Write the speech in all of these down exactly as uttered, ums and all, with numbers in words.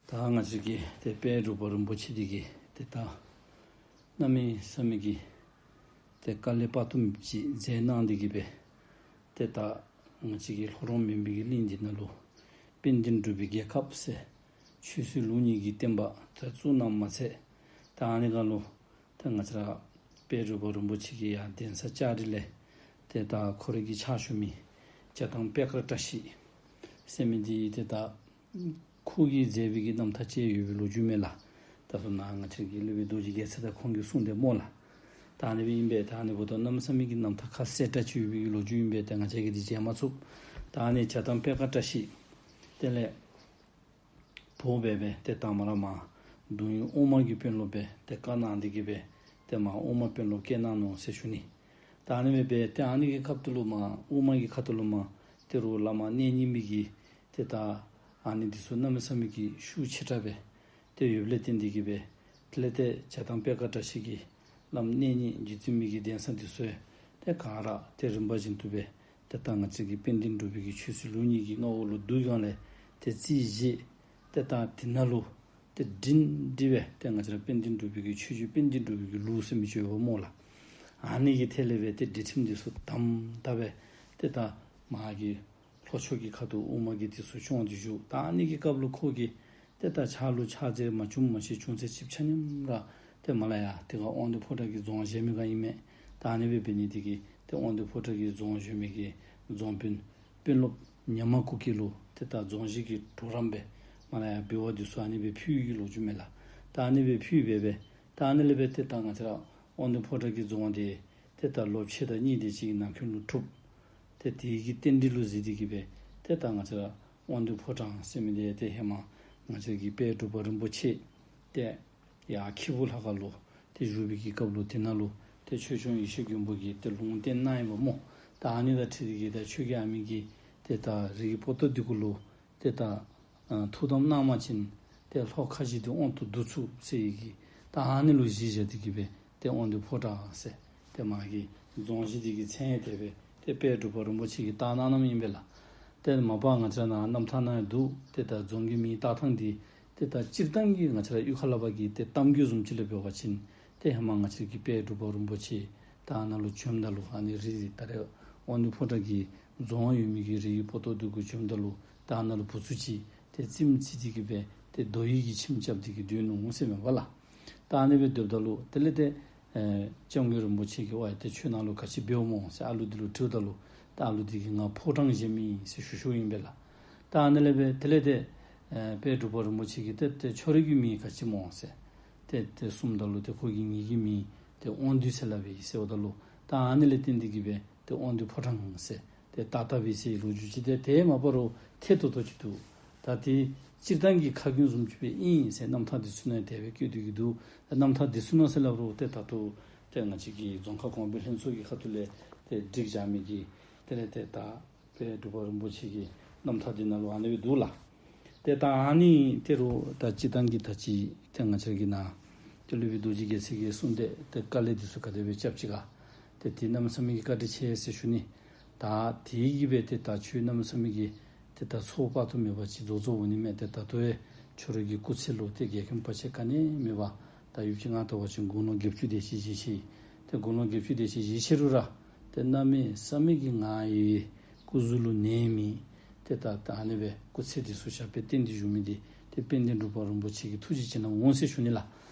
ད་ང་བཅས་ཀྱི་ཏེ་དཔལ་འབྲུག་པ་རིན་པོ་ཆེ་འདི་གིས་ཏེ་ད་གནམ་མེད་ས་མེད་ཀྱི་ཏེ་དཀའ་ལས་དཔག་ཏུ་མེད་པ་ཅིག་མཛད་གནང་འདི་གིས་སྦེ་ཏེ་ད་ང་བཅས་ཀྱི་ལྷོ་རོང་མུན་པའི་གླིང་འདི་ནང་ལུ་དཔལ་ལྡན་འབྲུག་པའི་རྒྱལ་ཁབ་ཟེར་ཆོས་སྲིད་ལུགས་གཉིས་ཀྱི་བསྟན་པ་ད་བཙུགས་གནངམ་མ་ཚད་ད་ཨ་ནི་སྒང་ལུ་ཏེ་ང་བཅས་ར་དཔལ་འབྲུག་པ་རིན་པོ་ཆེ་གི་ཡང་གདན་ས་ལྕགས་རི་ལས་ཏེ་ད་ཁོ་རའི་གི་ཕྱག་ཞུ་མི་བྱ་བཏང་པད་དཀར་བཀྲ་ཤིས་ཟེར་མི་འདི་ཏེ་ད་ཁོ་གིས་མཛད་པའི་གི་རྣམ་ཐར་ཅིག་ཡོད་པའི་ལོ་རྒྱུས་མས་ལགས། ད་སོ་ནཱ་ང་བཅས་ཀྱི་སློབ་དཔོན་རྡོ་རྗེ་རྒྱལ་མཚན་དང་ཁོང་གིས་གསུངས་ཏེ་སྨོ་ལགས། ད་ཨ་ནི་སྦེ་ཨིན་པས། ད་ཨ་ནི་འབདཝ་ད་གནམ་མེད་ས་མེད་ཀྱི་རྣམ་ཐར་ཁ་གསལ་དྲགས་ཅིག་ཡོད་པའི་གི་ལོ་རྒྱུས་ཨིན་པས། ད་ང་བཅས་ཀྱིས་འདི་མཇལ་མ་ཚུགས། ད་ཨ་ནི་བྱ་བཏང་པད་དཀར་བཀྲ་ཤིས་དེ་ལས་འབོ་སྦེ་སྦེ་ཏེ་ད་མར་མར་གདུང་ཡུལ་དབུ་མ་གི་དཔོན་སློབ་སྦེ་ཏེ་བཀའ་གནང་འདི་གིས་སྦེ་ཏེ་མར་དབུ་མ་དཔོན་སློབ་བཀལ་གནང་ནུག་ཟེར་ཞུ་ནི། ད་ཨ་ནི་སྦེ་སྦེ་ཏེ་ཨ་ནི་གི་སྐབས་དེ་ལུ་མར་དབུ་མ་གི་ཁ་ཐུག་ལུ་མར་ཏེ་རུང་བླ་མ་གནས་རྙིང་པའི་གི་ཏེ་ད་ཨ་ནི་འདི་ཚུ་གནམ་མེད་ས་མེད་ཀྱི་ཤུགས་ཆེ་དྲགས་སྦེ་ཏེ་ཡོདཔ་ལས་བརྟེན་འདི་གིས་སྦེ་དེ་ལས་ཏེ་བྱ་བཏང་པད་དཀར་བཀྲ་ཤིས་ཀྱི་བླམ་གནས་རྙིང་རྗེ་བཙུན་མའི་གི་གདན་ས་འདི་ཚུ་ཏེ་ག་ར་ཏེ་རིམ་པ་བཞིན་དུ་སྦེ་ཏེ་ད་ང་བཅས་ཀྱི་དཔལ་ལྡན་འབྲུག་པའི་གི་ཆོས་སྲིད་ལུགས་གཉིས་ཀྱི་མངའ་འོག་ལུ་བསྡུ་སྒང་ལས་ཏེ་རྩིས་བཞེས་ཏེ་ད་དེ་ནང་ལུ་ཏེ་སྒྲིང་སྒྲི་སྦེ་ཏེ་ང་བཅས་ར་དཔལ་ལྡན་འབྲུག་པའི་གི་ཆོས་བརྒྱུད་དཔལ་ལྡན་འབྲུག་པའི་གི་ལུགས་ཟེར་མི་ཅིག་ཡོདཔ་སྨོ་ལགས། ཨ་ནི་གི་ཐད་ལས་སྦེ་ཏེ་སྒྲིག་ཁྲིམས་འདི་ཚུ་དམ་དམ་སྦེ་ཏེ་ད་མ་གི་ལྷོ་ཕྱོགས་ཀྱི་ཁ་ཐུག་དབུ་མ་གི་འདི་ཚུ་སྐྱོང་སྟེ་བཞུགས། ད་ཨ་ནི་གི་སྐབས་ལུ་ཁོ་གིས་ཏེ་ད་ཕྱག་ལུ་ཕྱག་འཚལ་མ་བྱུང་མ་ཤེས་བྱུང་ཚེ་ཅིག་ཆ་མཉམ་ར་ཏེ་མར་ལས་ཡར་ཏེ་ག་དབང་འདུས་ཕོ་བྲང་གི་རྫོང་བཞེངས་མི་ག་ཨིན་མས། ད་ཨ་ནི་སྦེ་འབད་ནི་འདི་གིས་ཏེ་དབང་འདུས་ཕོ་བྲང་གི་རྫོང་བཞེངས་མི་གི་རྫོང་དཔོན་དཔོན་སློབ་ཉ་མ་ཀུ་ཀི་ལུ་ཏེ་ད་རྫོང་གཞི་གི་གྲོགས་རམ་སྦེ་མར་ལས་ཡར་འབུལ་བ་འདི་ཚུ་ཨ་ནི་སྦེ་ཕུལ་བའི་གི་ལོ་རྒྱུས་མས་ལགས། ད་ཨ་ནི་སྦེ་ཕུལ་སྦེ་སྦེ་ད་ཨ་ནི་ལས་སྦེ་ཏེ་ད་ང་བཅས་ར་དབང་འདུས་ཕོ་བྲང་གི་རྫོང་འདི་ཏེ་ད་ལོ་ཕྱེད་དང་གཉིས་དེ་ཅིག་གི་ནང་འཁོད་ལུ་གྲུབ། ཏེ་དེ་གི་རྟེན་འབྲེལ་ལུ་གཟིགས་ཏེ་གིས་སྦེ་ཏེ་ད་ང་བཅས་ར་དབང་འདུས་ཕོ་བྲང་ཟེར་མི་འདི་ཏེ་ཧེ་མ་ང་བཅས་ཀྱི་དཔལ་འབྲུག་པ་རིན་པོ་ཆེ་ཏེ་ཡར་ཁྱི་འབུ་ལྷ་ཁང་ལུ་ཏེ་བཞུགས་པའི་གི་སྐབས་ལུ་དེ་ནང་ལུ་ཏེ་ཆོས་སྐྱོང་ཡེ་ཤེས་མགོན་པོ་གིས་ཏེ་ལུང་བསྟན་གནང་ཡོདཔ་སྨོ། ད་ཨ་ནི་དང་འཁྲིལ་ཏེ་གིས་ད་ཁྱོད་ཀྱིས་ཨ་མི་གི་ཏེ་ད་རི་གི་སྤོ་ཏོ་འདི་གུ་ལུ་ཏེ་ད་ཨ་ཐུགས་དམ་གནང་པ་ཅིན་ཏེ་ལྷོ་ཁ་བཞི་འདི་དབང་དུ་བསྡུ་ཚུགས་ཟེར་བའི་གི་ད་ཨ་ནི་ལུ་གཞི་བཞག་སྟེ་གིས་སྦེ་ཏེ་དབང་འདུས་ཕོ་བྲང་ཟེར་ཏེ་མ་གི་རྫོང་གཞི་འདི་གི་མཚན་ཡང་དེ་སྦེ་ཏེ་དཔལ་འབྲུག་པ་རིན་པོ་ཆེ་གིས་བཏགས་གནངམ་ཨིན་པས་ལགས། ཏེ་མ་པ་ང་བཅས་ནཱ་རྣམ་ཐར་ནང་ཡང་འདུག། ཏེ་ད་རྫོང་གི་མིང་བཏགས་ཐངས་འདི་ཏེ་ད་སྤྱིར་བཏང་གི་ང་བཅས་ར་གཡུས་ཁ་ལས་ཕར་གྱི་ཏེ་གཏམ་རྒྱུད་བཟུམ་ཅིག་ལས་འབད་བ་ཅིན་ཏེ་ཧེ་མ་ང་བཅས་ཀྱི་དཔལ་འབྲུག་པ་རིན་པོ་ཆེ་ད་ཨ་ནཱ་ལུ་བྱོནམ་ད་ལུ་ཨ་ནི་རི་ད་རེས་དབང་འདུས་ཕོ་བྲང་གི་རྫོང་ཡོད་མི་གི་རི་གི་སྤོ་ཏོ་འདི་གུ་བྱོནམ་ད་ལུ་ད་ཨ་ནཱ་ལུ་བུ་ཚུ་ཅིག་ཏེ་རྩེདམོ་རྩེ་སྟེ་གིས་སྦེ་ཏེ་རྡོ་ཡི་གི་ཁྱིམ་རྐྱབ་སྟེ་གིས་སྡོད་ནུག་ཟེར་མས་པ་ལགས། ད་ཨ་ནི་སྦེ་སྡོདཔ་ད་ལུ་དེ་ལས་ཏེ་ཨེ་སྐྱབས་མགོན་རིན་པོ་ཆེ་གིས་ཝའི་ཏེ་ཁྱོད་ནཱ་ལུ་ག་ཅི་འབདཝ་སྨོ་ཟེར་ཨ་ལུ་འདི་ལུ་དྲིཝ་ད་ལུ་ད་ཨ་ལུ་འདི་གིས་ང་ཕོ་བྲང་བཞེངས་མི་ཨིན་ཟེར་ཞུ་ཞུཝ་ཨིན་པས་ལགས། ད་ཨ་ནི་ལས་སྦེ་དེ་ལས་ཏེ་ཨེ་དཔལ་འབྲུག་པ་རིན་པོ་ཆེ་གིས་ཏེ་ཏེ་ཁྱོད་རའི་གི་མིང་ག་ཅི་སྨོ་ཟེར་ཏེ་ཏེ་གསུངམ་ད་ལུ་ཏེ་ཁོ་གིས་ངེ་གི་མིང་ཏེ་དབང་འདུས་ཟེར་སླབ་ཨིན་ཟེརཝ་ད་ལུ་ད་ཨ་ནི་ལས་བརྟེན་ཏེ་གིས་སྦེ་ཏེ་དབང་འདུས་ཕོ་བྲང་ཟེར་ཏེ་བཏགས་བཏགསཔ་ཨིན་ཟེར་ལོ་རྒྱུས་ཅིག་ཏེ་ཏེ་མ་པ་རུང་ཐད་ཏོག་ཏོ་ཅིག་འདུག། ད་དེ་སྤྱིར་བཏང་གི་ཁ་རྒྱུན་བཟུམ་ཅིག་སྦེ་ཨིན་ཟེར་རྣམ་ཐར་འདི་ཚུ་ནང་དེ་སྦེ་བཀོད་དེ་གིས་འདུག། ད་རྣམ་ཐར་འདི་ཚུ་ནང་ཟེར་སླབ་རུང་ཏེ་ད་ལྟོ་ཏེ་ང་བཅས་ཀྱི་རྫོང་ཁ་གོང་འཕེལ་ལྷན་ཚོགས་ཀྱི་ཁ་ཐུག་ལས་ཏེ་བསྒྲིགས་བཞག་མི་གི་དེ་ལས་ཏེ་ད་དཔལ་འབྲུག་པ་རིན་པོ་ཆེ་གི་རྣམ་ཐར་འདི་ནང་ལུ་ཨ་ནི་སྦེ་འདུག་ལགས། ཏེ་ད་ཨ་ནི་དེ་རུང་ད་སྤྱིར་བཏང་གི་ད་ཅི་ཏེ་ང་བཅས་ཀྱི་ནཱ་ཏེ་སློབ་དཔོན་རྡོ་རྗེ་རྒྱལ་མཚན་གྱིས་གསུངས་ཏེ་ཏེ་དཀའ་ལས་འདི་ཚུ་ག་དེ་སྦེ་རྐྱབ་ཅི་ག། ཏེ་དེ་གནམ་མེད་ས་མེད་ཀྱི་བཀའ་དྲིན་ཆེ་ཟེར་ཞུ་ནི། ད་དེ་གིས་སྦེ་ཏེ་ད་ཁྱོད་གནམ་མེད་ས་མེད་ཀྱི་ཏེ་ད་ཚོགས་དཔག་ཏུ་མེད་པ་ཅིག་རྫོགས་རྫོགསཔ་འོང་ནི་མས། ཏེ་ད་ལྟོ་ཡང་ཁྱོད་རའི་གི་སྐུ་ཚེ་ལུ་ཏེ་རྒྱལ་ཁམས་བར་ཆད་ག་ནི་མེད་པར་ད་ཡུདཔ་ཅིག་ང་བལྟ་བ་ཅིན་དགུང་ལོ་བརྒྱད་ཅུ་དེ་ཅིག་བཞེས་ཅི། ཏེ་དགུང་ལོ་བརྒྱད་ཅུ་དེ་ཅིག་བཞེས་ཅི་རུང་ར་ཏེ་གནམ་མེད་ས་མེད་ཀྱི་ང་ཡི་སྐུ་གཟུགས་ལུ་ནད་མེད། ཏེ་ད་ད་ཨ་ནི་སྦེ་སྐུ་ཚེ་འདི་ཚུ་ཞབས་པད་བརྟན་ཏེ་བཞུགས་མི་འདི་ཏེ་དཔལ་ལྡན་འབྲུག་པ་རིན་པོ་ཆེ་གི་ཐུགས་རྗེ་བྱིན་རླབས་འོང་ཟེར་ཞུ་ནི་ལགས།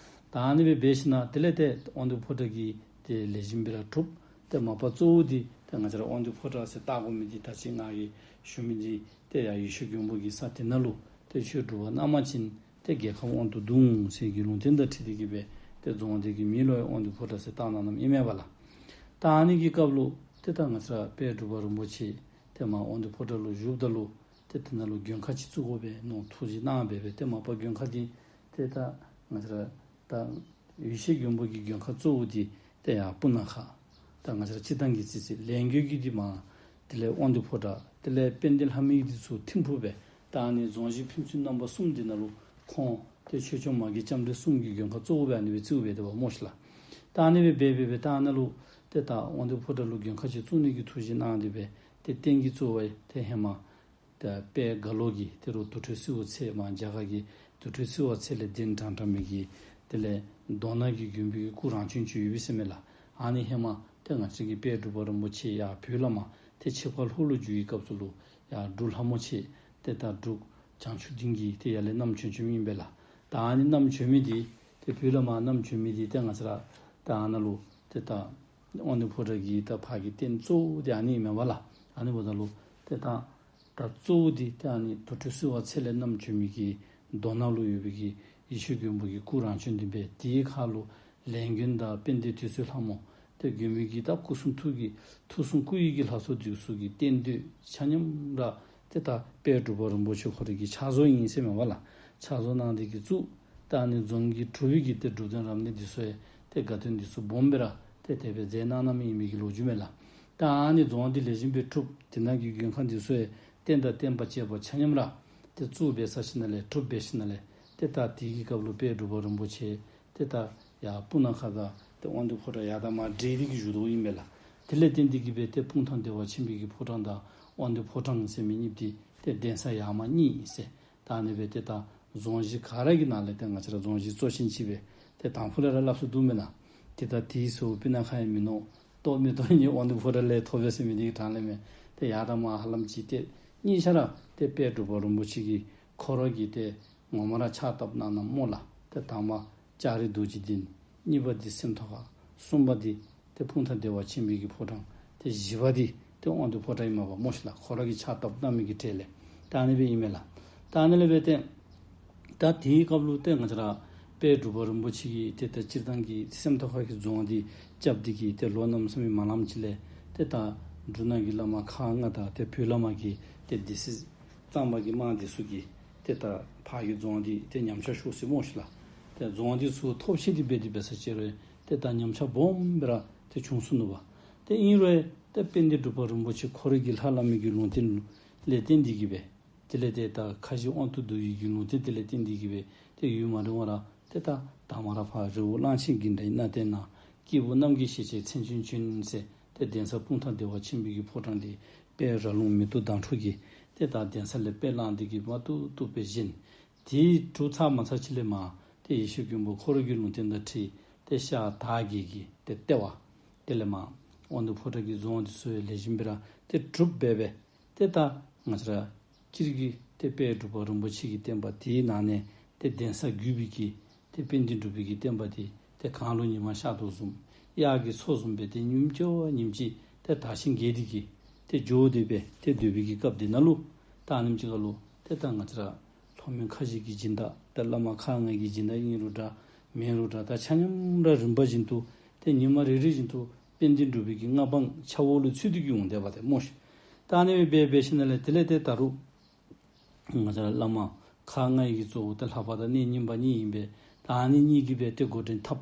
ད་ཨ་ནི་སྦེ་འབད་ཞིནམ་དེ་ལས་ཏེ་དབང་འདུས་ཕོ་བྲང་གི་ཏེ་ལེགས་ཤོམ་སྦེ་ར་གྲུབ། ཏེ་མ་པ་གཙོ་བོ་འདི་ཏེ་ང་བཅས་ར་དབང་འདུས་ཕོ་བྲང་ཟེར་བཏགས་དགོ་མི་འདི་ད་ཅི་ང་གིས་ཞུ་མི་འདི་ཏེ་ཡར་ཡེ་ཤེས་མགོན་པོ་གིས་ས་དེ་ནང་ལུ་ཏེ་ཁྱོད་སྒྲུབ་པ་གནང་པ་ཅིན་ཏེ་རྒྱལ་ཁམས་དབང་དུ་འདུ་འོང་ཟེར་གྱི་ལུང་བསྟན་དང་འཁྲིལ་ཏེ་གིས་སྦེ་ཏེ་རྫོང་འདི་གི་མིང་ལུ་ཡང་དབང་འདུས་ཕོ་བྲང་ཟེར་བཏགས་གནང་གནངམ་ཨིན་མས་པ་ལགས། ད་ཨ་ནི་གི་སྐབས་ལུ་ཏེ་ད་ང་བཅས་ར་དཔལ་འབྲུག་པ་རིན་པོ་ཆེ་ཏེ་མར་དབང་འདུས་ཕོ་བྲང་ལུ་བཞུགསཔ་ད་ལུ་ཏེ་དེ་ནང་ལུ་མགོན་ཁང་ཅིག་བཙུགས་དགོ་པས་མནོ་ཐུགས་བཞེད་གནང་སྦེ་སྦེ་ཏེ་མ་པ་མགོན་ཁང་འདི་ཏེ་ད་ང་བཅས་ར་ད་ཡེ་ཤེས་མགོན་པོ་གི་མགོན་ཁང་གཙོ་བོ་འདི་ཏེ་ཡར་སྤུ་ན་ཁ། ད་ང་བཅས་ར་སྤྱིར་བཏང་གི་རྩིས་ཚད་ལས་མགོན་གྱི་འདི་མར་དེ་ལས་དབང་འདུས་ཕོ་བྲང་དེ་ལས་དཔལ་ལྡན་ལྷ་མོའི་འདི་ཚུ་ཐིམ་ཕུག་སྦེ་ད་ཨ་ནི་རྫོང་གཞི་ཕན་ཚུན་རྣམ་པ་གསུམ་འདི་ནང་ལུ་ཁོང་ཏེ་ཆོས་སྐྱོང་མ་གི་ལྕམ་དྲལ་གསུམ་གྱི་མགོན་ཁང་གཙོ་བོ་སྦེ་ཨ་ནི་སྦེ་བརྩིཝ་སྦེ་ཏེ་འབདཝ་སྨོ་ཤིག་ལགས། ད་ཨ་ནི་སྦེ་འབད་འབད་འབད་ད་ཨ་ནཱ་ལུ་ཏེ་ད་དབང་འདུས་ཕོ་བྲང་ལུ་མགོན་ཁང་ཅིག་བཙུགས་ནི་གི་ཐུགས་བཞེད་གནང་སྟེ་སྦེ་ཏེ་རྟེན་གྱི་གཙོ་བོ་ཏེ་ཧེ་མ་ད་དཔལ་རྒྭ་ལོ་གི་ཏེ་རུང་དུར་ཁྲོད་སེའུ་ཚལ་མར་རྒྱ་གར་གྱི་ དུར་ཁྲོད་བསིལ་བ་ཚལ་ལས་གདན་དྲངས་དྲངས་མི་གི་དེ་ལས་མདོ་སྣ་གི་མགོན་པོའི་གི་སྐུ་རང་བྱོན་ཅིག་ཡོད་པས་ཟེར་མས་ལགས། ཨ་ནི་ཧེ་མ་ཏེ་ང་བཅས་ཀྱི་དཔལ་འབྲུག་པ་རིན་པོ་ཆེ་ཡར་བོད་ལས་མར་ཏེ་ཆིབས་ཁ་ལྷོ་ལུ་བསྒྱུར་བའི་སྐབས་སུ་ལུ་ཡར་འབྲུག་ལྷ་མོ་ཆེ་ཏེ་ད་འབྲུག་བྱང་ཆུབ་སྡིངས་ཀྱི་ཏེ་ཡར་ལས་བསྣམས་བྱོན་བྱོནམ་ཨིན་པས་ལགས། ད་ཨ་ནི་བསྣམས་བྱོན་མི་འདི་ཏེ་བོད་ལས་མར་བསྣམས་བྱོན་མི་འདི་ཏེ་ང་བཅས་ར་ད་ཨ་ནཱ་ལུ་ཏེ་ད་དབང་འདུས་ཕོ་བྲང་གི་ད་ཕར་གྱི་རྟེན་གཙོ་བོ་འདི་ཨ་ནི་ཨིན་མས་པ་ལགས། ཨ་ནི་འབདཝ་ད་ལུ་ཏེ་ད་ད་གཙོ་བོ་འདི་ཏེ་ཨ་ནི་དུར་ཁྲོད་བསིལ་བ་ཚལ་ལས་བསྣམས་བྱོན་མི་གི་མདོ་སྣ་ལུ་ཡོད་པའི་གི་ཡེ་ཤེས་མགོན་པོ་གི་སྐུ་རང་བྱོན་འདི་སྦེ་དེའི་ཁ་ལུ་ལས་མགོན་དང་དཔལ་ལྡན་དུད་སོལ་ལྷ་མོ་ཏེ་མགོན་པོའི་གི་ད་སྐུ་གསུང་ཐུགས་ཀྱི་ཐུགས་གསུང་སྐུ་ཡི་གི་ལྷ་ཚོགས་འདི་ཚུ་གི་རྟེན་མདོས་ཆ་མཉམ་ར་ཏེ་ད་དཔལ་འབྲུག་པ་རིན་པོ་ཆེ་ཁོ་རའི་གི་ཕྱག་བཟོ་ཨིན་ཟེར་མས་པ་ལགས། ཕྱག་བཟོ་གནང་སྟེ་གི་བཙུགས། ད་ཨ་ནི་རྫོང་གི་གྲུབ་པའི་གི་ཏེ་སྒྲུབ་སྡེ་རབ་གནས་འདི་ཚུ་ཡང་ཏེ་དགའ་སྟོན་འདི་ཚུ་སྦོམ་སྦེ་ར་ཏེ་དེ་སྦེ་མཛད་གནང་གནངམ་ཨིན་མི་གི་ལོ་རྒྱུས་མས་ལགས། ད་ཨ་ནི་རྫོང་འདི་ལེགས་ཤོམ་སྦེ་གྲུབ། དེ་ནང་གི་མགོན་ཁང་འདི་ཚུ་ཡང་རྟེན་དང་བརྟེན་པ་བཅས་པ་ཆ་མཉམ་ར་ཏེ་བཙུགས་འབད་ཚར་ཞིནམ་ལས་གྲུབ་འབད་ཞིནམ་ལས་ཏེ་ད་དེའི་གི་སྐབས་ལུ་དཔལ་འབྲུག་པ་རིན་པོ་ཆེ་ཏེ་ད་ཡར་སྤུ་ན་ཁ་དང་ཏེ་དབང་འདུས་ཕོ་བྲང་ཡར་དང་མར་འདྲེས་ཏེ་གི་བཞུགས་དོ་ཨིན་པས་ལགས། དེ་ལས་བརྟེན་ཏེ་གི་སྦེ་ཏེ་སྤུངས་ཐང་བདེ་བ་ཆེན་པོའི་གི་ཕོ་བྲང་དང་དབང་འདུས་ཕོ་བྲང་ཟེར་མི་གཉིས་འདི་ཏེ་གདན་ས་ཡར་མར་གཉིས་ཟེར། ད་ཨ་ནི་སྦེ་ཏེ་ད་རྫོང་གཞི་ག་ར་གི་ནང་ལས་ཏེ་ང་བཅས་ར་རྫོང་གཞི་གཙོ་ཆེན་ཅིག་སྦེ་ཏེ་དང་ཕུ་ལས་ར་སླབ་སྲོལ་འདུག་མེན་ན། ཏེ་ད་དེའི་ཟེརཝ་སྤུ་ན་ཁ་ཡང་མིན་ནུག། ཏོག་མི་ཏོག་ནི་དབང་འདུས་ཕོ་བྲང་ལས་མཐོ་བས་ཟེར་མི་འདི་གི་གྲངས་ལས་མེད། ཏེ་ཡར་དང་མར་ཧ་ལམ་ཅིག་ཏེ་གཉིས་ཆ་ར་ཏེ་དཔལ་འབྲུག་པ་རིན་པོ་ཆེ་གི་ཁོ་ར་གི་ཏེ་ངོ་མ་ར་ཕྱག་བཏབ་གནང་གནངམ་སྨོ་ལགས། ཏེ་དང་པ་ལྕགས་རི་རྡོ་རྗེ་གདན། གཉིས་པ་འདི་སེམས་རྟོགས་ཁ། གསུམ་པ་འདི་ཏེ་སྤུངས་ཐང་བདེ་བ་ཆེན་པོའི་གི་ཕོ་བྲང་། ཏེ་བཞི་པ་འདི་ཏེ་དབང་འདུས་ཕོ་བྲང་ཨིན་མས་པ་སྨོ་ཤིག་ལགས། ཁོ་ར་གིས་ཕྱག་བཏབ་གནང་མི་གི་གྲས་ལས། ད་ཨ་ནི་སྦེ་ཨིན་མས་ལགས། ད་ཨ་ནི་ལས་སྦེ་ཏེ་ད་དེའི་སྐབས་ལུ་ཏེ་ང་བཅས་ར་དཔལ་འབྲུག་པ་རིན་པོ་ཆེ་གིས་ཏེ་ད་སྤྱིར་བཏང་གི་སེམས་རྟོགས་ཁ་གི་རྫོང་འདི་རྐྱབ་སྟེ་གི་ཏེ་ལོ་གནམ་མེད་ས་མེད་མ་ལངམ་ཅིག་ལས་ཏེ་ད་འབྲུག་ནང་གི་བླ་མ་ཁག་ལྔ་དང་ཏེ་བོད་ལས་མར་གྱི་ཏེ་སྡེ་སྲིད་གཙང་པ་གི་དམག་འདི་ཚུ་གིས་ཏེ་ད་ཕར་གྱི་རྫོང་འདི་ཏེ་ཉམས་ཆག་ཤོར་སོ་ཡི་སྨོ་ཤིག་ལགས། ཏེ་རྫོང་འདི་ཚུ་ཐོབ་ཆེ་སྟེ་འབད་དེ་འབད་ས་ཅིག་རུང་ཏེ་ད་ཉམས་ཆག་སྦོམ་སྦེ་ར་ཏེ་བྱུང་སོ་ནུག་པ། ཏེ་ཨིན་རུང་ཏེ་དཔལ་ལྡན་འབྲུག་པ་རིན་པོ་ཆེ་ཁོ་རའི་གི་ལྷ་བླ་མའི་གི་ལུང་བསྟན་ལས་བརྟེན་ཏེ་གི་སྦེ་དེ་ལས་ཏེ་ད་ཁ་བཞི་དབང་དུ་བསྡུ་བའི་གི་ལུང་བསྟན་དེ་ལས་བརྟེན་ཏེ་གི་སྦེ་ཏེ་ཡུན་མ་རིང་བར་ཏེ་ད་དང་པ་ར་ཕར་རི་བོ་གླང་ཆེན་གྱི་འདྲ་ཡི་ན་ཏེ་ན་སྐྱེས་བུ་རྣམ་རྒྱལ་ཞེས་བྱའི་མཚན་ཅན་བྱོན་ཟེར་ཏེ་གདན་ས་སྤུངས་ཐང་བདེ་བ་ཆེན་པོའི་གི་ཕོ་བྲང་འདི་དཔལ་ར་ལུང་མེ་ཏོག་མདངས་འཕྲོག་གིས་ཏེ་ད་གདན་ས་ལས་དཔེ་བླངས་ཏེ་གི་མ་བཏུབ་བཏུབ་སྦེ་བཞེངས། དེའི་གྲུབ་ཚར་མ་ཚར་ཅིག་ལས་མར་ཏེ་ཡེ་ཤེས་མགོན་པོ་ཁོ་ར་གི་ལུང་བསྟན་དང་འཁྲིལ་ཏེ་ཤར་དར་བརྒྱད་ཀྱི་ཏེ་ལྟེ་བ་དེ་ལས་མར་དབང་འདུས་ཕོ་བྲང་གི་རྫོང་འདི་ཚུ་ཡང་ལེགས་ཤོམ་སྦེ་ར་ཏེ་གྲུབ་སྦེ་སྦེ་ཏེ་ད་ང་བཅས་ར་སྤྱིར་གྱི་ཏེ་དཔལ་འབྲུག་པ་རིན་པོ་ཆེ་གི་བསྟན་པ་དེའི་ནང་ནས་ཏེ་གདན་ས་བརྒྱུད་པའི་གི་ཏེ་དཔལ་ལྡན་འབྲུག་པའི་གི་བསྟན་པ་འདི་ཏེ་གངས་ལུ་ཉི་མ་ཤར་དོ་བཟུམ་དབྱར་གྱི་མཚོ་བཟུམ་སྦེ་ཏེ་ཉིནམ་གཅིག་བ་ཉིནམ་གཅིག་ཏེ་དར་ཞིང་རྒྱས་ཏེ་གི་ཏེ་འགྱོ་སྟེ་སྦེ་ཏེ་སྡོད་པའི་གི་སྐབས་འདི་ནང་ལུ་ད་ཨ་ནེམ་ཅིག་ཁར་ལུ་ཏེ་ད་ང་བཅས་ར་ལྷོ་མོན་ཁ་བཞི་གི་སྦྱིན་བདག་ད་བླ་མ་ཁག་ལྔ་གི་སྦྱིན་བདག་ཨིན་རུང་འདྲ་མེན་རུང་འདྲ་ད་ཆ་མཉམ་ར་རིམ་པ་བཞིན་དུ་ཏེ་ཉི་མ་རེ་རེ་བཞིན་དུ་དཔལ་ལྡན་འབྲུག་པའི་གི་མངའ་འབངས་ཆ་འོག་ལུ་ཚུད་དེ་གི་འོང་སྡོདཔ་ཏེ་སྨོ་ཤིག། ད་ཨ་ནི་སྦེ་འབད་འབད་ཞིནམ་ལས་དེ་ལས་ཏེ་ད་རུང་ང་བཅས་ར་བླ་མ་ཁག་ལྔ་ཡི་གི་གཙོ་བོ་ཏེ་ལྷ་པ་དང་གནས་རྙིང་པ་གཉིས་ཨིན་པས། ད་ཨ་ནི་གཉིས་ཀྱིས་སྦེ་ཏེ་འགོ་འདྲེན་འཐབ།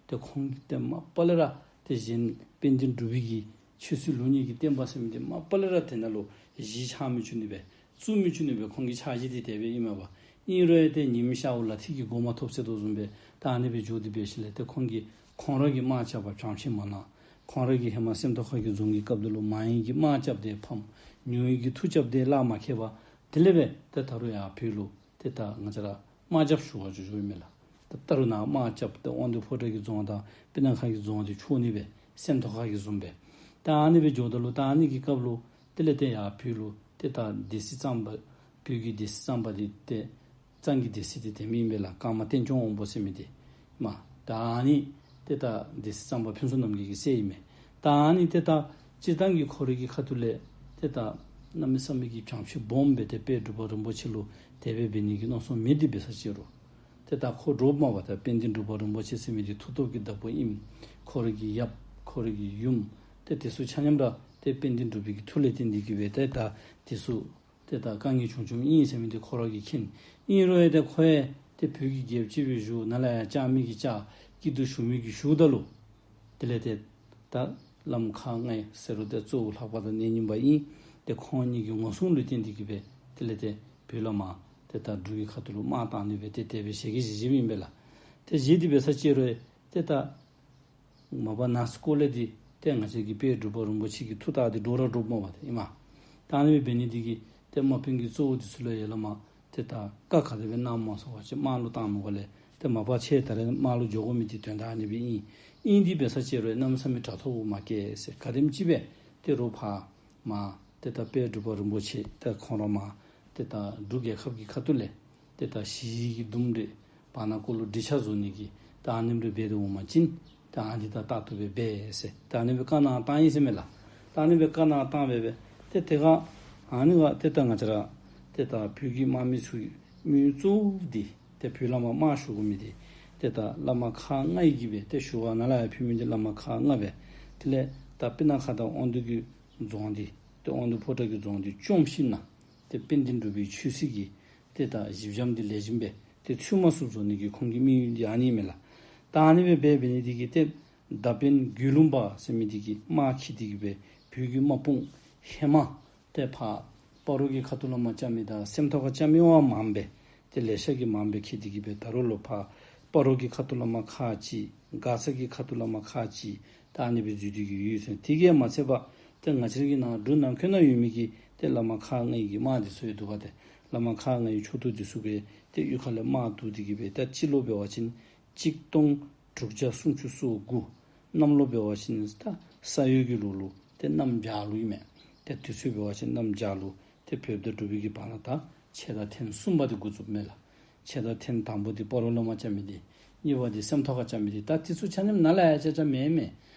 ཏེ་ཁོང་གིས་ཏེ་མ་པ་ལས་ར་ཏེ་གཞན་དཔལ་ལྡན་འབྲུག་པའི་གི་ཆོས་སྲིད་ལུགས་གཉིས་ཀྱི་བསྟན་པ་ཟེར་མི་འདི་མ་པ་ལས་ར་ཏེ་ནཱ་ལུ་གཞི་ཆགས་མི་བཅུག་ནི་སྦེ་བཙུགས་མི་བཅུག་ནི་སྦེ་ཁོང་གི་འཆར་གཞི་འདི་དེ་སྦེ་ཨིན་མས་པ། ཨིན་རུང་ཡང་ཏེ་ཉིམ་ཤརཝ་ལ་ཐིག་གི་མགོ་མ་ཐོབ་ཟེར་དོ་བཟུམ་སྦེ་ད་ཨ་ནི་སྦེ་འགྱོ་སྟེ་འབད་ཞིནམ་ལས་ཏེ་ཁོང་གིས་ཁོང་ར་གི་དམག་རྐྱབ་པར་བྱང་ཆེན་མ་གནང་། ཁོང་ར་གིས་ཧེ་མ་སེམས་རྟོགས་ཁ་གི་རྫོང་གི་སྐབས་འདི་ལུ་མ་ཡེངས་ཀྱི་དམག་རྐྱབ་སྟེ་ཕམ། མྱོང་ཡེངས་ཀྱི་མཐུ་རྐྱབ་སྟེ་གླགས་མ་ཁེལ་བར་དེ་ལས་སྦེ་ཏེ་ད་རུང་ཡར་བོད་ལུ་ཏེ་ད་ང་བཅས་ར་དམག་རྐྱབ་ཞུ་བར་འགྱོ་འགྱོཝ་ཨིན་མས་ལགས། ད་ད་རུང་ནཱ་དམག་རྐྱབ་སྟེ་དབང་འདུས་ཕོ་བྲང་གི་རྫོང་དང་སྤུ་ན་ཁ་གི་རྫོང་འདི་འཕྲོག་ནི་སྦེ་སེམས་རྟོགས་ཁ་གི་བཟུམ་སྦེ། ད་ཨ་ནི་སྦེ་འགྱོཝ་ད་ལུ་ད་ཨ་ནི་གི་སྐབས་ལུ་དེ་ལས་ཏེ་ཡར་བོད་ལུ་ཏེ་ད་སྡེ་སྲིད་གཙང་པ་བོད་ཀྱི་སྡེ་སྲིད་གཙང་པ་འདི་ཏེ་གཙང་གི་སྡེ་སྲིད་འདི་དེ་མི་ཨིན་པས་ལགས། ཀརྨ་བསྟན་སྐྱོང་དབང་པོ་ཟེར་མི་འདི་མ། ད་ཨ་ནི་ཏེ་ད་སྡེ་སྲིད་གཙང་པ་ཕུན་ཚོགས་རྣམ་རྒྱལ་གྱི་སྲས་ཨིན་མས། ད་ཨ་ནི་ཏེ་ད་སྤྱིར་བཏང་གི་ཁོ་རའི་གི་ཁ་ཐུག་ལས་ཏེ་ད་གནམ་མེད་ས་མེད་ཀྱི་བྱམས་སེམས་སྦོམ་སྦེ་ཏེ་དཔལ་འབྲུག་པ་རིན་པོ་ཆེ་ལུ་དེ་སྦེ་འབད་ནི་གི་མནོ་བསམ་མེད་དེ་འབད་ས་ཅིག་རུང་ཏེ་ད་ཁོ་འདྲོགཔ་མས་པ། ད་དཔལ་ལྡན་འབྲུག་པ་རིན་པོ་ཆེ་ཟེར་མི་འདི་མཐུ་སྟོབས་ཀྱི་བདག་པོ་ཨིནམ་ཁོ་རའི་གི་ཡབ་ཁོ་རའི་གི་ཡུམ་ཏེ་དེ་ཚུ་ཆ་མཉམ་ར་ཏེ་དཔལ་ལྡན་འབྲུག་པའི་གི་མཐུ་ལས་བརྟེན་ཏེ་གི་སྦེ་ཏེ་ད་དེ་ཚུ་ཏེ་ད་དཀའ་ངལ་བྱུང་བྱུངམ་ཨིན་ཟེར་མི་འདི་ཁོ་ར་གིས་མཁྱེན། ཨིན་རུང་ཡང་ཏེ་ཁོ་ཡང་ཏེ་བོད་ཀྱི་རྒྱལཔོ་ཅིག་སྦེ་བཞུགས། ནཱ་ལས་ཡར་བཅར་མི་གིས་བཅར། སྐྱིད་སྡུག་ཞུ་མི་གིས་ཞུཝ་ད་ལུ་དེ་ལས་ཏེ་ད་བླམ་ཁག་ལྔ་ཟེར་རུང་ཏེ་གཙོ་བོ་ལྷ་པ་དང་གནས་རྙིང་པ་ཨིན། ཏེ་ཁོང་གཉིས་ཀྱི་ངོ་སྲུང་ལུ་བརྟེན་ཏེ་གི་སྦེ་དེ་ལས་ཏེ་བོད་ལས་མར་ཏེ་ད་འབྲུག་གི་ཁ་ཐུག་ལུ་དམག་བཏང་ནི་སྦེ་ཏེ་དེ་སྦེ་ཞལ་གྱིས་བཞེས་བཞེསཔ་ཨིན་པས་ལགས། ཏེ་བཞེས་ཏེ་འབད་ས་ཅིག་རུང་ཏེ་ད་མ་པ་ནཱ་སྐོར་ལས་འདི་ཏེ་ང་བཅས་ཀྱི་དཔལ་འབྲུག་པ་རིན་པོ་ཆེ་གི་མཐུ་ལྟར་ཏེ་འདྲོག་ར་འདྲོགཔ་མས་པ་ཏེ་ཨིན་མས། ད་ཨ་ནི་སྦེ་འབད་ནི་འདི་གིས་ཏེ་དམག་དཔོན་གྱི་གཙོ་བོ་འདི་ཚུ་ལུ་ཡར་ལས་མར་ ཏེ་ད་བཀའ་ག་དེ་སྦེ་གནངམ་སྨོ་ཟེར་བ་ཅིན་དམག་ལུ་བཏང་མི་ག་ལས་ཏེ་མ་པ་ཁྱེད་ད་རེས་དམག་ལུ་འགྱོ་དགོ་མི་འདི་དོན་དག་ཨ་ནི་སྦེ་ཨིན། ཨིན་ཏེ་འབད་ས་ཅིག་རུང་གནམ་མེད་ས་མེད་དྲག་ཐོག་མ་བཀལ་ཟེར། ག་དེམ་ཅིག་སྦེ་ཏེ་རོགས་ཕར་མར་ཏེ་ད་དཔལ་འབྲུག་པ་རིན་པོ་ཆེ་ཏེ་ཁོང་ར་མར་ཏེ་ད་འབྲུག་རྒྱལ་ཁབ་ཀྱི་ཁ་ཐུག་ལས་ཏེ་ད་ཞི་བའི་གི་འདུམ་རེ་བར་ན་ཀོ་ལུ་འགྲིག་ཆ་བཟོ་ནི་གི་ད་ཨ་ནེམ་རེ་འབད་དེ་འོང་པ་ཅིན་ད་ཨ་ནི་ད་ད་ལྟོ་སྦེ་འབད་ཟེར་ད་ཨ་ནི་སྦེ་བཀའ་གནང་བཏང་ཡི་ཟེར་མས་ལགས། ད་ཨ་ནི་སྦེ་བཀའ་གནང་བཏང་སྦེ་སྦེ་ཏེ་དེ་ཁར་ཨ་ནི་ཁར་ཏེ་ད་ང་བཅས་ར་ཏེ་ད་བོད་ཀྱི་དམག་མི་ཚུ་མི་གཙོ་བོ་འདི་ཏེ་བོད་ལས་མར་དམག་ཞུ་དགོ་མི་འདི་ཏེ་ད་བླ་མ་ཁག་ལྔ་ཡི་གིས་སྦེ་ཏེ་ཞུ་བ་ནཱ་ལས་ཡར་ཕུལ་མི་འདི་བླ་མ་ཁག་ལྔ་སྦེ། དེ་ལས་ད་སྤུ་ན་ཁ་དང་དབང་འདུས་ཀྱི་རྫོང་འདི་ཏེ་དབང་འདུས་ཕོ་བྲང་གི་རྫོང་འདི་བཅོམ་ཞིནམ་ན་ཏེ་དཔལ་ལྡན་འབྲུག་པའི་ཆོས་སྲིད་ཀྱི་ཏེ་ད་གཞི་འགྱམ་འདི་ལེགས་ཤོམ་སྦེ་ཏེ་ཚུད་མ་ཚུགསཔ་བཟོ་ནི་གི་ཁོང་གི་དམིགས་ཡུལ་འདི་ཨ་ནི་མས་ལགས། ད་ཨ་ནི་སྦེ་འབད་འབད་ནི་འདི་གིས་ཏེ་མདའ་དཔོན་དགེ་ལུགས་པ་ཟེར་མི་འདི་གིས་དམག་འཁྱིད་དེ་གིས་སྦེ་བོད་ཀྱི་དམག་དཔུང་ཧེ་མ་ཏེ་ཕར་སྤ་རོ་གི་ཁ་ཐུག་ལས་མར་རྐྱབ་མི་དང་སེམས་རྟོགས་ཁར་རྐྱབ་མི་བ་མངམ་སྦེ་ཏེ་ལེ་ཤ་གིས་མངམ་སྦེ་འཁྱིད་དེ་གིས་སྦེ་ད་རུང་ལོག་ཕར་སྤ་རོ་གི་ཁ་ཐུག་ལས་མར་ཁག་ཅིག་མགར་ས་གི་ཁ་ཐུག་ལས་མར་ཁག་ཅིག་ད་ཨ་ནི་སྦེ་འཛུལ་ཏེ་གིས་ཡོད་ཟེར། དེ་གིས་མ་ཚད་པར་ཏེ་ང་བཅས་ར་གི་ནཱ་འབྲུག་ནང་འཁོད་ནང་ཡོད་མི་གི་ཏེ་བླ་མ་ཁག་ལྔ་ཡི་གི་དམག་འདི་ཚུ་ཡོད་འདུག་པ། ཏེ་བླ་མ་ཁག་ལྔ་ཡི་ཕྱོགས་གཏོགས་འདི་ཚུ་གིས་ཏེ་གཡུས་ཁ་ལས་དམག་བསྡུ་སྟེ་གིས་སྦེ་ཏེ་སྤྱི་ལོ་འབད་བ་ཅིན་གཅིག་སྟོང་དྲུག་བརྒྱ་སུམ་ཅུ་སོ་དགུ། གནམ་ལོ་འབད་བ་ཅིན་ད་ས་ཡོས་ཀྱི་ལོ་ལུ་ཏེ་གནམ་བྱཱར་ལོ་ཨིན་མས། ཏེ་དུས་ཚོད་འབད་བ་ཅིན་གནམ་བྱཱར་ལོ། ཏེ་བོདཔ་དང་འབྲུག་པའི་གི་བར་ན་ད་ཕྱེད་དང་ཐེངས་གསུམ་པ་འདི་འགོ་བཙུགསཔ་མས་ལགས། ཕྱེད་དང་ཐེངས་དང་པོ་འདི་སྤ་རོ་ལས་མར་རྐྱབ་མི་འདི། གཉིས་པ་འདི་སེམས་རྟོགས་ཁར་རྐྱབ་མི་འདི། ད་འདི་ཚུ་ཆ་མཉམ་ནཱ་ལས་ཡར་རྐྱབ་རྐྱབ་མེན་མས།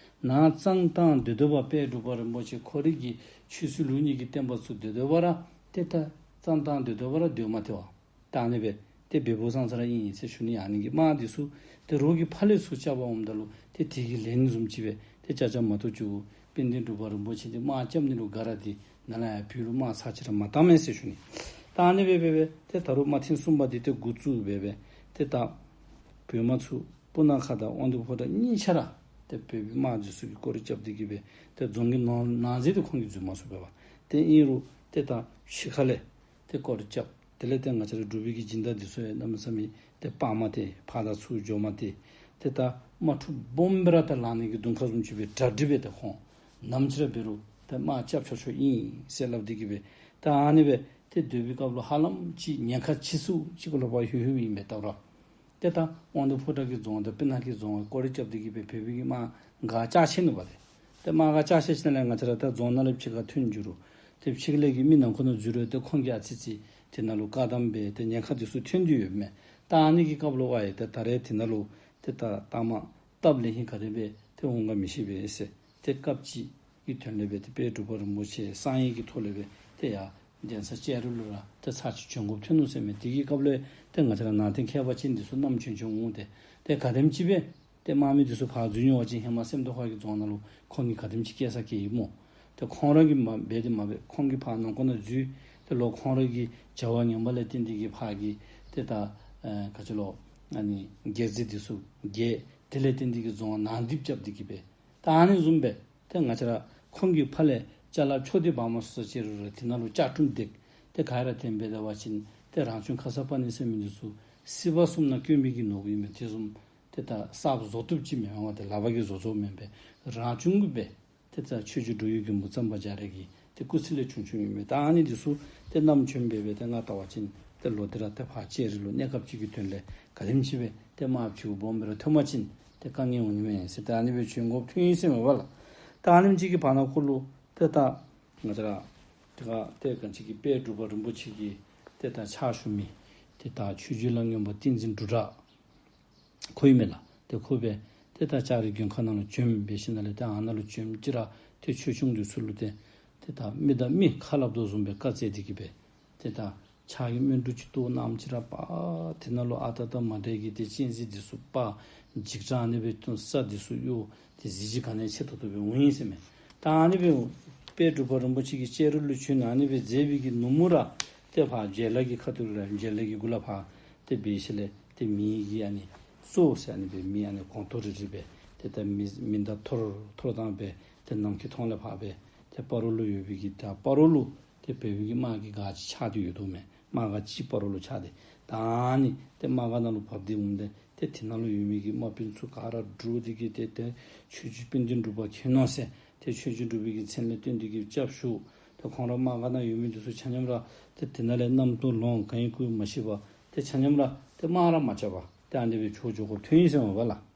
ནཱ་གཙང་བཏང་སྡོད་སྡོདཔ་དཔལ་འབྲུག་པ་རིན་པོ་ཆེ་ཁོ་རའི་གི་ཆོས་སྲིད་ལུགས་གཉིས་ཀྱི་བསྟན་པ་ཚུ་སྡོད་སྡོདཔ་ར་ཏེ་ད་གཙང་བཏང་སྡོད་སྡོདཔ་ར་སྡོད་མ་སྟེར་བར་ད་ཨ་ནི་སྦེ་ཏེ་འབདཝ་ཙང་ཙང་ར་ཨིན་ཟེར་ཞུ་ནི། ཨ་ནི་གི་དམག་འདི་ཚུ་ཏེ་རོགས་ཀྱིས་ཕར་ལས་ཚུར་རྐྱབ་པར་འོངམ་ད་ལུ་ཏེ་དེ་གི་ལན་བཟུམ་ཅིག་སྦེ་ཏེ་རྐྱབ་རྐྱབ་མ་གཏོགས་ཅིག་དཔལ་ལྡན་འབྲུག་པ་རིན་པོ་ཆེ་འདི་དམག་རྐྱབ་ནི་ལུ་ག་ར་འདི་ནཱ་ལས་ཡར་བོད་ལུ་དམག་ཚར་གཅིག་ར་མ་བཏང་མས་ཟེར་ཞུ་ནི། ད་ཨ་ནི་སྦེ་སྦེ་སྦེ་ཏེ་ད་རུང་དམག་ཐེངས་གསུམ་པ་འདི་ཏེ་འགོ་བཙུགས་སྦེ་སྦེ་ཏེ་ད་བོད་དམག་ཚུ་སྤུ་ན་ཁ་དང་དབང་འདུས་ཕོ་བྲང་གཉིས་ཆ་ར་ཏེ་བོད་པའི་དམག་འདི་ཚུ་གིས་སྐོར་ར་རྐྱབ་སྟེ་གིས་སྦེ་ཏེ་རྫོང་གི་ནང་ནང་གཟིགས་ཏེ་ཁོང་གིས་འཛུལ་མ་ཚུགས་པས་པ། ཏེ་ཨིན་རུང་ཏེ་ད་ཕྱི་ཁ་ལས་ཏེ་སྐོར་ར་རྐྱབ། དེ་ལས་ཏེ་ང་བཅས་ར་འབྲུག་པའི་གི་སྦྱིན་བདག་འདི་ཚུ་ཡང་གནམ་མེད་ས་མེད་ཏེ་དཔའ་མ་སྟེར། ཕར་དང་ཚུར་འགྱོ་མ་སྟེར། ཏེ་ད་དམག་འཁྲུག་སྦོམ་སྦེ་ར་ད་ལང་ནི་གི་གདོང་ཁ་བཟུམ་ཅིག་སྦེ་གྲ་སྒྲིག་སྦེ་ཏེ་ཁོང་ནམ་ཅིག་ར་འབད་རུང་ཏེ་དམག་རྐྱབ་ཆོག་ཆོག་ཨིན་ཟེར་སླབ་སྟེ་གིས་སྦེ་ད་ཨ་ནི་སྦེ་ཏེ་སྡོད་པའི་སྐབས་ལུ་ཧ་ལམ་ཅིག་ཉེན་ཁ་ཆེ་སུ་ཅིག་ལུ་ཕར་ལྷོད་ལྷོདཔ་ཨིན་པས་ད་རུང་། ཏེ་ད་དབང་འདུས་ཕོ་བྲང་གི་རྫོང་དང་སྤུ་ན་ཁའི་རྫོང་སྐོར་ར་རྐྱབ་སྟེ་གིས་སྦེ་བོད་པའི་གི་དམག་ག་བཅག་ཆི་ནུག་པ་ཏེ། ཏེ་དམག་ག་བཅག་ཆི་ཞིནམ་ལས་ང་བཅས་ར་ད་རྫོང་ནང་ལས་ཕྱི་ཁར་ཐོན་འགྱོ་རུང་ཏེ་ཕྱི་ལས་ཀྱི་མི་ནང་འཁོད་ནང་འཛུལ་རུང་ཏེ་ཁོང་གིས་ཨ་ཙི་ཙི་དེ་ནང་ལུ་བཀག་དམ་འབད་ཏེ་ཉེན་ཁ་འདི་ཚུ་ཐོན་ཏེ་ཡོདཔ་མས། ད་ཨ་ནི་གི་སྐབས་ལུ་ཨ་ཡེ་ཏེ་ད་རེས་དེ་ནང་ལུ་ཏེ་ད་ལྟ་མ་སྟབས་ལེགས་ཤོམ་ག་དེ་སྦེ་ཏེ་འོང་ག་མི་ཤེས་པས་ཟེར། ཏེ་སྐབས་ཅིག་གི་དོན་ལས་སྦེ་ཏེ་དཔལ་འབྲུག་པ་རིན་པོ་ཆེ་གསང་ཡིག་གི་ཐོག་ལས་སྦེ་ཏེ་ཡར་གདན་ས་ལྕགས་རི་ལུ་ར་ཏེ་ཚར་གཅིག་བྱོན་དགོཔ་ཐོན་ནུག་ཟེར་མས། དེ་གི་སྐབས་ལུ་ཏེ་ང་བཅས་ར་ནང་རྟེན་མཁས་པ་ཅན་འདི་ཚུ་བསྣམས་བྱོན་བྱོན་འོང་སྟེ་ཏེ་ག་དེམ་ཅིག་སྦེ་ཏེ་དམག་མི་འདི་ཚུ་ཕར་འཛུལ་འགྱོ་བ་ཅིན་ཧེ་མ་སེམས་རྟོགས་ཁ་གི་རྫོང་ནང་ལུ་ཁོང་གིས་ག་དེམ་ཅིག་བཀལ་ས་བཀལ་ཡི་སྨོ། ཏེ་ཁོང་ར་གིས་མ་འབད་དེ་མ་འབད་ཁོང་གིས་ཕར་ནང་འཁོད་ནང་འཛུལ་ཏེ་ལོག་ཁོང་ར་གི་བྱ་བ་ངན་པ་ལས་བརྟེན་ཏེ་གིས་ཕར་གྱི་ཏེ་ད་ཨེ་ག་ཅི་ལོ་ཨ་ནི་སྒེར་རྩིས་འདི་ཚུ་རྒྱས། དེ་ལས་བརྟེན་ཏེ་གིས་རྫོང་ནང་རྡིབ་རྐྱབ་སྟེ་གིས་སྦེ་ད་ཨ་ནི་བཟུམ་སྦེ་ཏེ་ང་བཅས་ར་ཁོང་གིས་ཕར་ལས་ཅ་ལ་འཕྱོག་སྟེ་འབག་མ་ཚུགས་ས་ཅིག་རུང་ར་དེ་ནང་ལུ་ལྕགས་ཀྲུམ་བརྡེག། ཏེ་ག་ར་དེ་སྦེ་སྡོད་པ་ཅིན་ཏེ་རང་བྱུང་ཁ་སར་པ་ཎི་ཟེར་མི་འདི་ཚུ་སྲིད་པ་གསུམ་ནང་དཀོན་མི་གི་ནོར་བུ་ཨིན་མས། དེ་བཟུམ་ཏེ་ད་གསརཔ་བཟོ་བཏུབ་ཅིག་མེན་པར་ཏེ་ལག་པ་གིས་བཟོ་བཟོཝ་མེན་པས། རང་བྱུང་གི་སྦེ་ཏེ་ད་ཆོས་རྗེ་འགྲོ་བའི་མགོན་པོ་གཙང་པ་རྒྱ་རས་ཀྱི་ཏེ་སྐུ་ཚེ་ལས་བྱུང་བྱུངམ་ཨིན་མས། ད་ཨ་ནི་འདི་ཚུ་ཏེ་བསྣམས་བྱོན་སྦེ་སྦེ་ཏེ་ང་བལྟ་བ་ཅིན་ཏེ་ལོག་སྟེ་ར་ཏེ་ཕར་ལྕགས་རི་ལུ་གནས་སྐབས་ཅིག་གི་དོན་ལས་ག་དེམ་ཅིག་སྦེ་ཏེ་དམག་ཕྱིའུ་སྦོམ་སྦེ་ར་ཐོན་པ་ཅིན་ཏེ་དཀའ་ངལ་འོང་ནི་མས་ཟེར་ཏེ་ཨ་ནི་སྦེ་བྱོན་དགོཔ་ཐོན་ཡི་ཟེར་མས་པ་ལགས། ད་ཨ་ནེམ་ཅིག་གི་བར་ན་ཁོ་ལུ་ཏེ་ད་ང་བཅས་ར་ཏེ་ག་ཏེ་ག་ཅི་གི་དཔལ་འབྲུག་པ་རིན་པོ་ཆེ་གི་ཏེ་ད་ཕྱག་ཞུ་མི་ཏེ་ད་ཆོས་རྗེ་ལ་སྔོན་པ་བསྟན་འཛིན་འབྲུག་གྲགས་ཁོ་ཨིན་མས་ལགས། ཏེ་ཁོ་སྦེ་ཏེ་ད་ལྕགས་རི་མགོན་ཁང་ནང་ལུ་བྱོན་སྦེ་ཞིནམ་ལས་ཏེ་ཨ་ནཱ་ལུ་བྱོནམ་ཅིག་ར་ཏེ་ཆོས་སྐྱོང་འདི་ཚུ་ལུ་ཏེ་ཏེ་ད་མི་དང་མི་ཁ་སླབ་དོ་བཟུམ་སྦེ་བཀའ་སྩལ་ཏེ་གིས་སྦེ་ཏེ་ད་ཕྱག་གི་སྨོན་འབྲུ་ཅིག་གཏོར་གནངམ་ཅིག་ར་པ་དེ་ནང་ལུ་ཨ་རྟག་དང་མ་འདྲ་གི་ཏེ་སྤྱན་གཟིགས་འདི་ཚུ་པ་འཇིགས་སྐྲག་ཨ་ནི་སྦེ་ཏེ་ས་འདི་ཚུ་གཡོ་སྟེ་གཟི་བརྗིད་ག་ནི་ཡང་ཆེ་ཏོག་ཏོ་སྦེ་འོང་ཡི་ཟེར་མས། ད་ཨ་ནི་སྦེ་དཔལ་འབྲུག་པ་རིན་པོ་ཆེ་གིས་ལྕགས་རི་ལུ་བྱོན་ཨ་ནི་སྦེ་མཛད་པའི་གི་ནུབ་མོ་ར་ཏེ་ཕར་མཇལ་ལ་གི་ཁ་ཐུག་ལས་མཇལ་ལ་གི་གུ་ལས་ཕར་ཏེ་འབད་ཞིནམ་ལས་ཏེ་མེ་གི་ཨ་ནི་གཙོ་བོ་ཟེར་ཨ་ནི་སྦེ་མེ་ཨ་ནི་གོང་ཐོག་རི་རི་སྦེ་ཏེ་ད་མེ་མེ་མདའ་འཐོར་འཐོར་བཏང་སྦེ་ཏེ་ནམ་མཁའི་མཐོངས་ལས་ཕར་སྦེ་ཏེ་སྤ་རོ་ལུ་ཡོད་པའི་གི་ད་སྤ་རོ་ལུ་ཏེ་བོད་པའི་གི་དམག་གི་སྒར་ཅིག་ཆགས་ཏེ་ཡོད་དོ་མས། དམག་སྒར་ཅིག་སྤ་རོ་ལུ་ཆགས་ཏེ་ད་ཨ་ནི་ཏེ་དམག་སྒར་ནང་ལུ་བབས་ཏེ་འོངམ་ད་ཏེ་དེ་ནང་ལུ་ཡོད་མི་གི་དམག་དཔོན་ཚུ་ག་ར་འདྲོགས་ཏེ་གིས་ཏེ་ཏེ་ཆོས་རྗེ་དཔལ་ལྡན་འབྲུག་པ་མཁྱེན་ནོ་ཟེར་ཏེ་ཆོས་རྗེ་འབྲུག་པའི་གི་མཚན་ལས་བཏོན་ཏེ་གིས་སྐྱབས་ཞུ། ཏེ་ཁོང་ར་དམག་སྒར་ནང་ཡོད་མི་འདི་ཚུ་ཆ་མཉམ་ར་ཏེ་དེ་ནང་ལས་གནམ་དུ་ལོང་གང་ཡིན་ཁུལ་མ་ཤེས་པར་ཏེ་ཆ་མཉམ་ར་ཏེ་དམག་ར་མ་རྐྱབ་པར་ཏེ་ཨ་ནི་སྦེ་བྱོག་འགྱོ་དགོཔ་ཐོན་ཡི་ཟེར་མས་པ་ལགས།